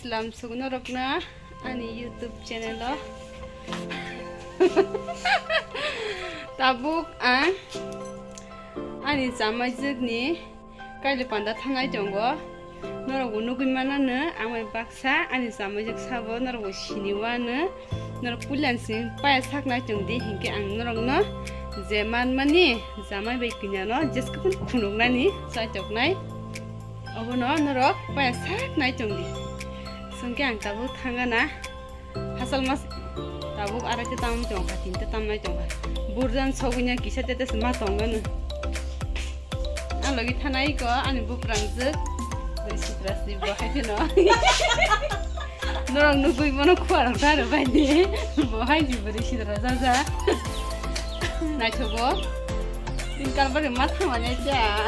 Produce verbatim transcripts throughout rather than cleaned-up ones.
Salam sukno rokna ani YouTube channel o. Tabuk ang ani chamaijwkni kaili panda thangnai tongo. Norokbo nugwi manano, ang bai baksa ani chamaijwk sabo norokbo sini wano. Norok puila sini paya saknai tongdi, hinkhe ang norokno je manmani jamai bai kwnano jeskhe phano khunuknani chaitoknai. Obono norok paya saknai tongdi. Songkhe ang tabuk thangana. Hasal mas tabuk arai te tam tongkha, tin te tamnai tongkha. Burjan sogwini kisa tete se ma tongano. Ang logi thanai ko ani buprangjwk. Bwrwi sitra si bo hai pheno. Norok nugwi mano khuarok daro bai di. Bo hai di bwrwi sitra jaja. Naithogo. Tin kalbari ma thangmani cha.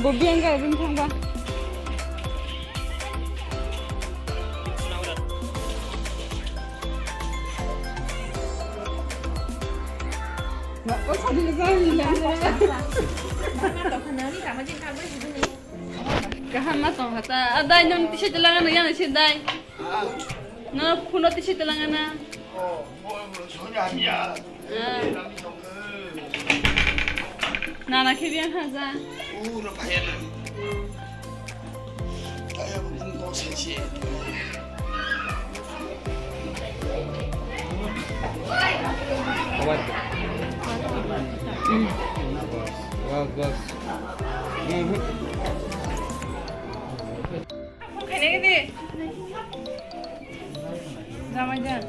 Bo biyang ga ring thangba. Kaham ma tong hata. A dai, nung tisi telangana, yana si dai. No, phuno tisi telangana. Ah. Nana khe biang haja. Bas, bas. Jamai jan.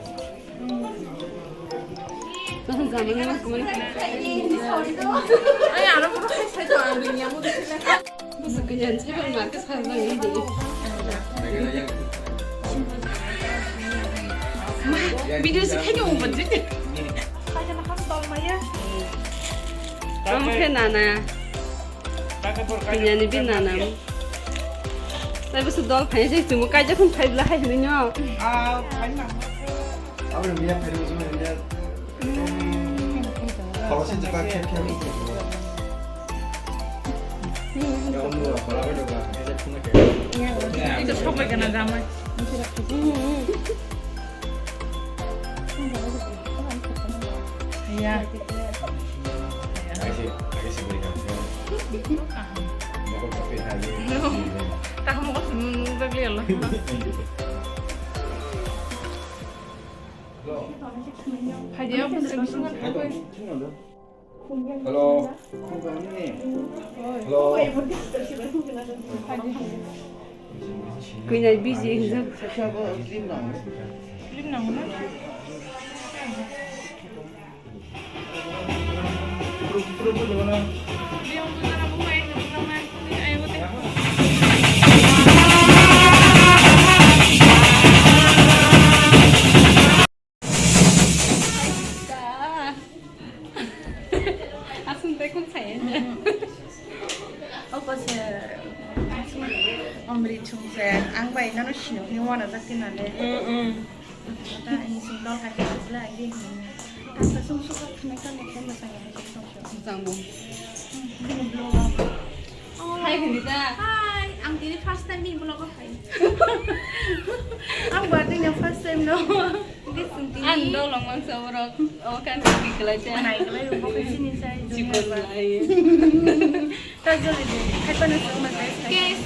Ay, aro puro khai sai to, ang dunia mo. Busu kanya, saya markas harga ini. Video sih kayaknya umpan sih. Kaya makan tol maya. Kamu kenana? Kanyani binanam. Tai bwswk dol phai se chwngbo kaijak hwn phai bla hai hwnwi no. Ah, phai na. Abo ni miya phai rwjak na miya. Khoroksa jeba khe khe. Ito sobai kana jamai. Ya. Tahu mau kasih nunggu beli Allah. Hadi aku sering sunat aku. Hello. Hello. Kuinai busy hinjak. Film nang na? Aswng tei kung saya. Opo se omri chung se ang bai nano sino ni wana jak tin ale. Mm, mm. Ta ini sing dol hai ke sila agi. Ta sung sung ka khna ka ne khna sang ya sung sung. Sang bo. Ini belum. Hai, Gunita. Hai, ang tini first time ni vlog o hai. Ang birthday ni first time no. Ang dol long mang sa borok. O kan ki kelai cha. Nai kelai bo ke sini sai. Chikon lai. Ta joli de. Hai pa na sa ma sai. Ke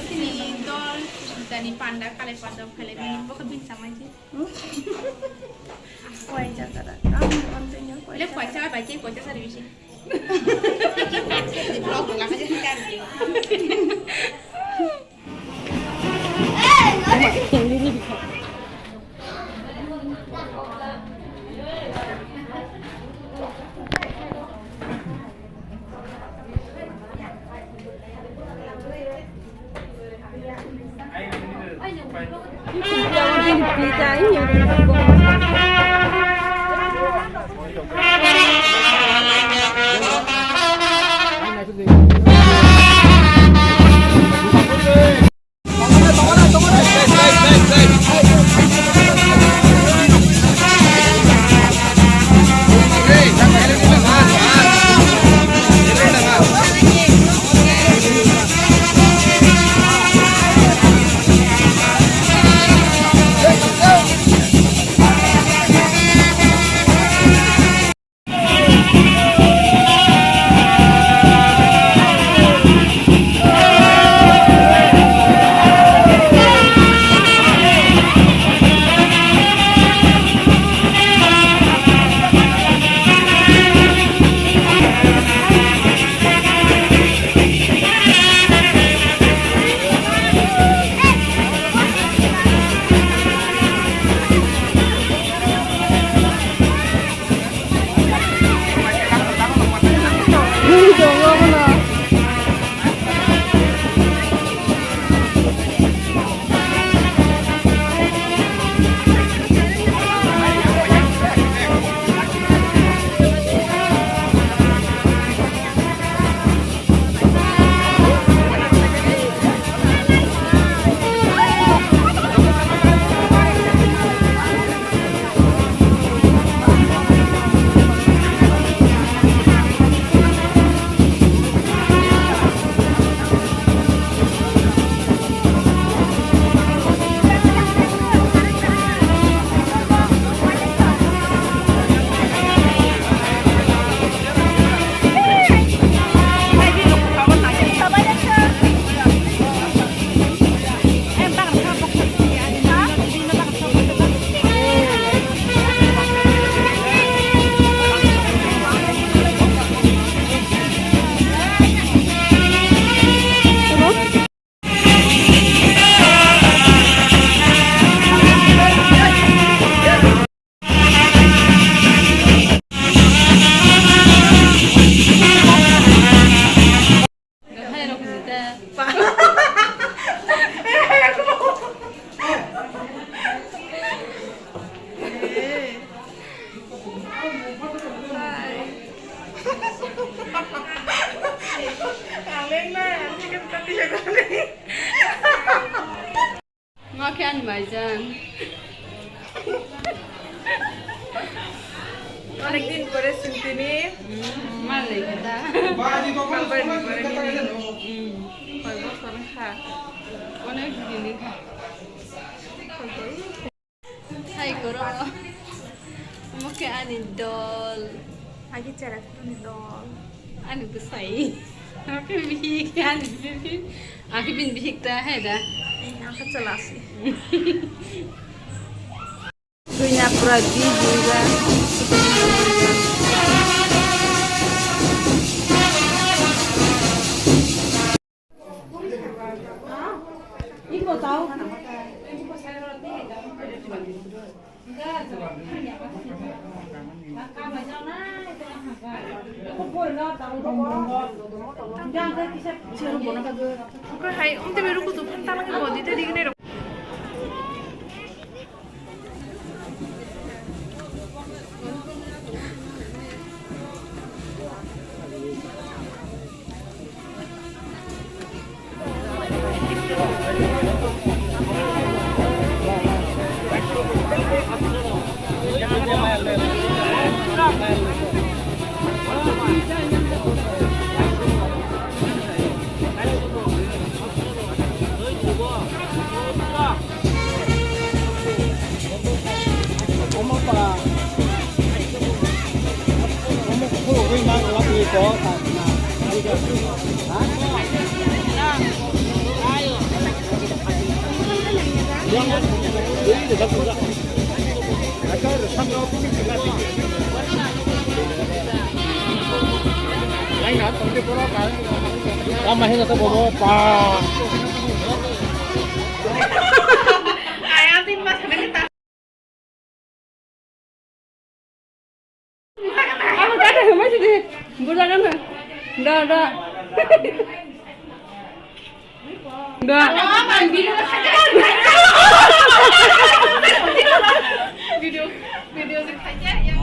sini dol. Tani panda kale panda kale ni bo ke bin samai ji. Kuai cha ta. Ang birthday ni kuai. Le kuai cha bai ke kuai cha sa ri bisi. Ang leng na, ang chicken patty sa ko. Nga khe ani maijan. Onek din pore sintini. Hmm, malai kata. Malbai ni pore nini. Hmm, koi bosor kha. Onek din kha. Hai koro. Omo khe ani dol. Agi cherai phuru ni dol. Ani bwsai. Omo khe bihik, ani bihik. Akhe bini bihik ta hai da. Ang khe chwla si. Duina pura di di ga. Oke, hai, um, tebe ruku tu, phanta lagi body te digini rok. Lama hino to bobo pa. Abo kata hema sidi. Buja kana. Da, da. Da. Video, video.